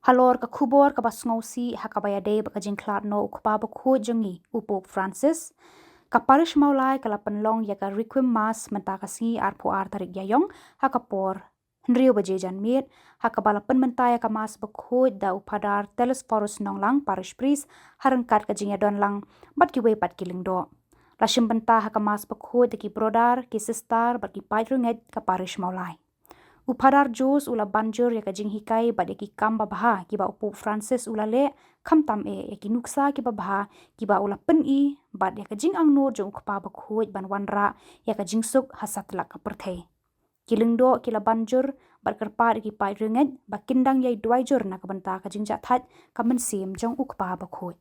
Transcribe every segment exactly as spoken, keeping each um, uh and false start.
halor ka khubor kaba sngewsih ha kaba ïadei bad ka jingkhlad noh u Kpa Bakhuid jong ngi u Pope Francis, ka Parish Mawlai ka la pynlong ïa ka Requiem Mass mynta ka sngi arphew ar tarik Ïaiong ha ka por hynriew baje janmiet, ha kaba la pynmynta ïa ka Mass Bakhuid da u Phadar Telesphorus Nonglang, Parish Priest, ha ryngkat ka jingïadon lang bad kiwei pat ki lyngdoh. La shim bynta ha ka Mass Bakhuid da ki brother, ki sister bad ki paid riewngeit ka Parish Mawlai. U Phadar Jose u la ban jur ïa ka jinghikai bad ïa ki kam babha kiba u Pope Francis u la leh, khamtam eh ïa ki nuksa kiba bha kiba u la pyni bad ïa ka jingangnud jong u Kpa Bakhuid ban wanrah ïa ka jingsuk ha satlak ka pyrthei. Ki lyngdoh ki la ban jur bad kyrpad ïa ki paid riewngeit ba kin dang ïai duwai jur na ka bynta ka jingjahthait ka mynsiem jong u Kpa Bakhuid.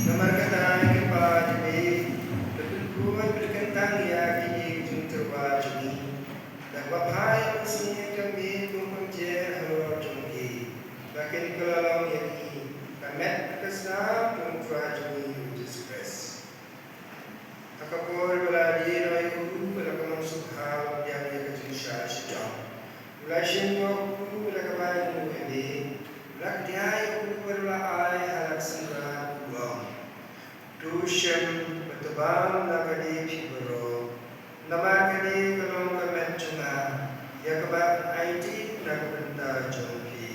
Namar kata, ïa ki paid jong me, to pynkhuid bad kyntang ïa kine ki jingtyrwa jong ngi. Da kaba phai ïa ka mynsiem jong me kum ka pynjer halor jong ki, ba kin kylla long ïa ngi ka met ka snam jong u Trai jong ngi u Jisu Khrist. Ha ka por ba la die noh ïa u, ba la ka mon sngewbha ban pdiang ïa ka jingshai shajrong, u la shim ïa u, ba la ka bai ïa u ïa me, ba la ka diah ïa u, ba la ai ha la ka synran, u ong: To shem bad to bam na kane phi baroh, namar kane ka long ka met jong nga, ïa kaba ngan aiti na ka bynta jong phi.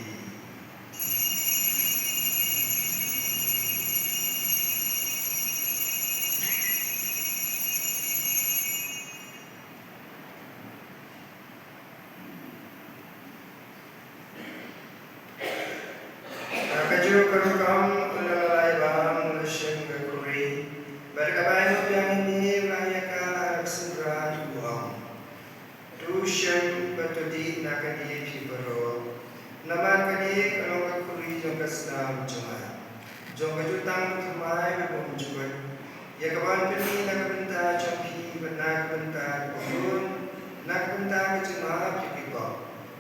Ha kajuh ka rukom, ynda la ïa bam, u la shim ka khuri, bad kaba u la biang ïa me, u la ai ïa ka ha la ka synran, u ong: To shem bad to dih na kane phi baroh, namar kane ka long ka khuri jong ka snam jong nga, jong ka jutang thymmai bad bymjukut, ïa kaba ngan pyni na ka bynta jong phi bad na ka bynta ka bun, na ka bynta ka jingmap ïa ki pop.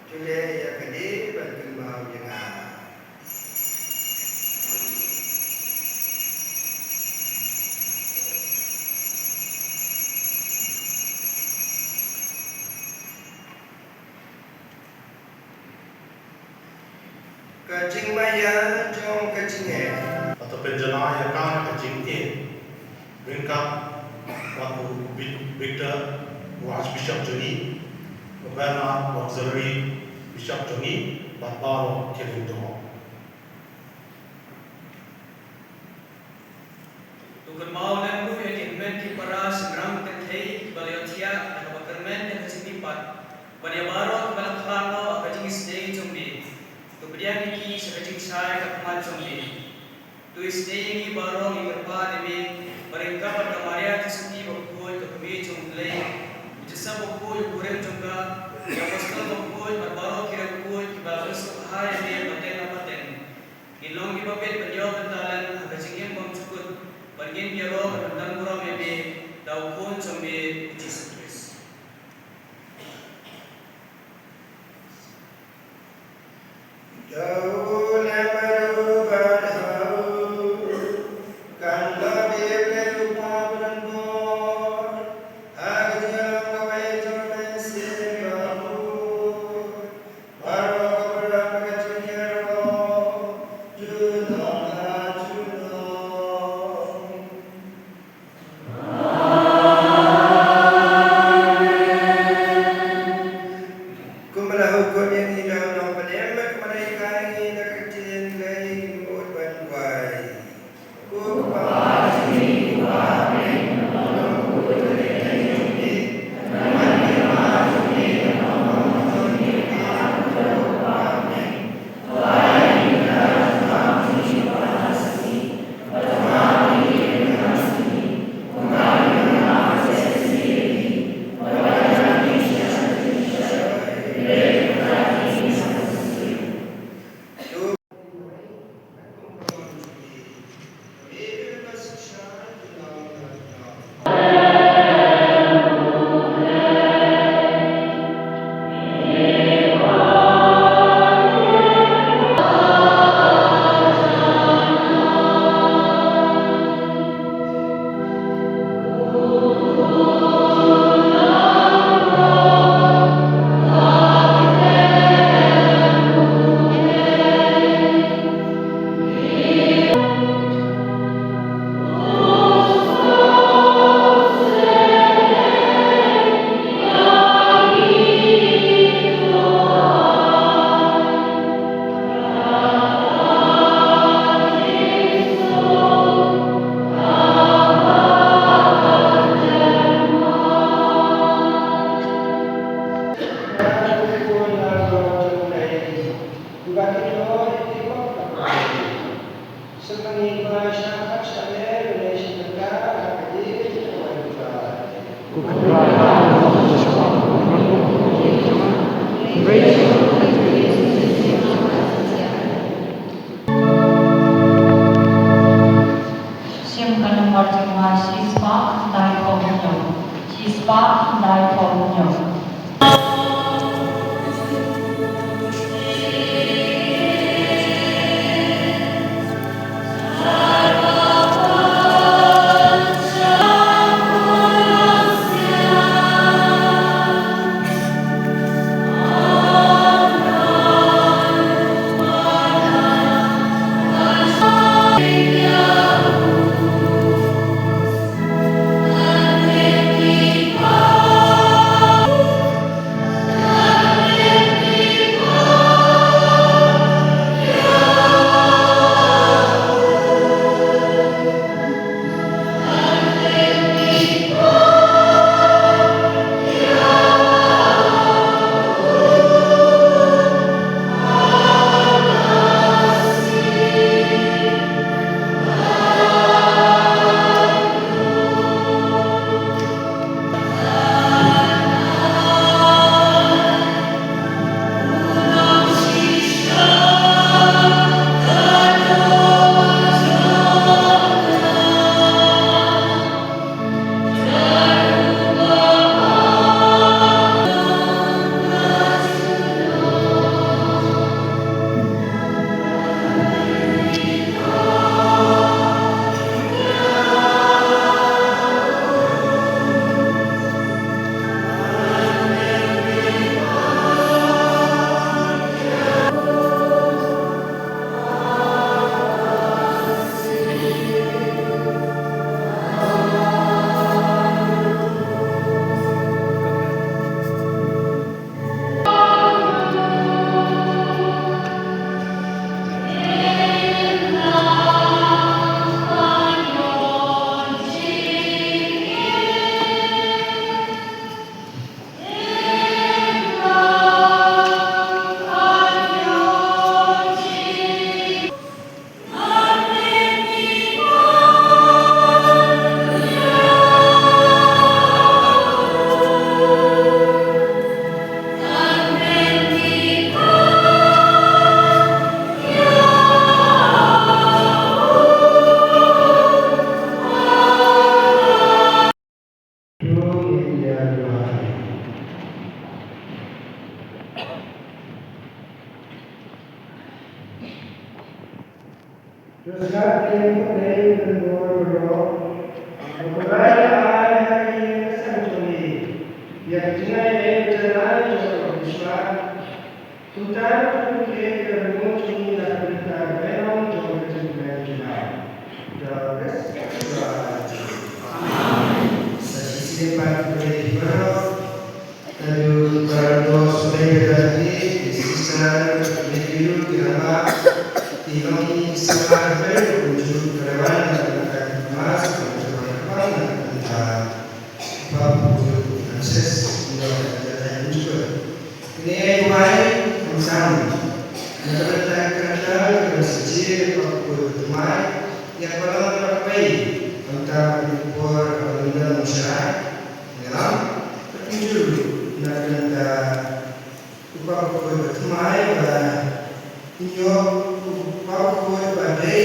To leh ïa kane ban kynmaw ïa nga. Ka jingmaïa jong ka jingeh. Bad to pynjanai ïa ka na ka jingeh ryngkat bad u Vic-, Victor, u Archbishop jong ngi, u Bernard, u Auxiliary Bishop jong ngi, bad baroh ki lyngdoh. To kynmaw lem ruh ïa ki hynmen ki para shynrang kynthei kiba la ïohthiah da kaba kyrmen ïa ka jingmihpat, bad ïa baroh kiba la khlad noh ha ka jingisynei jong me. To pdiang ïa ki sha ka jingshai ka khmat jong me. To isynei ïa ngi baroh ngi kyrpad ïa me, ba ryngkat bad ka Maria Theisotti bakhuid ka kmie jong U Blei, u Joseph bakhuid u kurim jong ka, ki apostol bakhuid bad baroh ki riewkhuid kiba la pynsngewbha ïa me pateng na pateng, ngin long kiba bit ban ïoh bynta lem ha ka jingim bymjukut, bad ngin ïaroh bad ban don burom ïa me da u Khun jong me u Jisu Khrist. Shim ka nombar jong nga shispah khyndai phew hynñiew. Shispah khyndai phew hynñiew. Kumta to pynkhih ïa ka ringmut jong ngi na ka bynta ka bainong jong ka jingkmen jong ngi. Da ka bynta ka jingkmen. Amen. Sa shisien pat ngi baroh, naduh para doh sumai, para doh sumai, sister, ki rangbah, ki long ki samla, ki para doh kumjuh, ki para wan na ka bynta ka Khristmas, ki para wan na ka bynta Papa Pope Francis, ïa ka jingïatai mynjur. Kane ai duwai khamtam na ka bynta ka kynthei kaba shisha, Papa Pope ba thymmai, ïa ka balang baroh kawei, khamtam ha kane ka por kaba ym don nongshakri. Ngi ïalam bad mynjur na ka bynta u Papa Pope ba thymmai, ba ngin ïoh u Papa Pope ba dei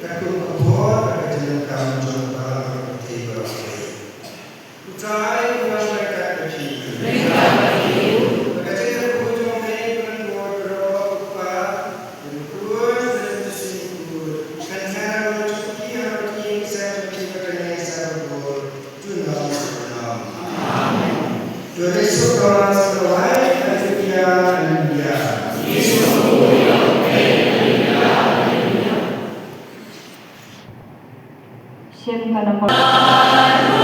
katkum ka bor bad ka jingdonkam jong ka balang bad ka pyrthei baroh kawei. U Trai un wan ryngkat bad phi. Bad ka jingïaroh jong me, Blei Trai, baroh u Kpa, u Khun bad u Mynsiem Bakhuid, kan ïaroh jong phi, ha ki ïing ki sem jong phi, bad kan ïaishah bad bor junom junom. Amen. To leit suk, Thomas, to leit, haleluya, haleluya. Shim ka nombor.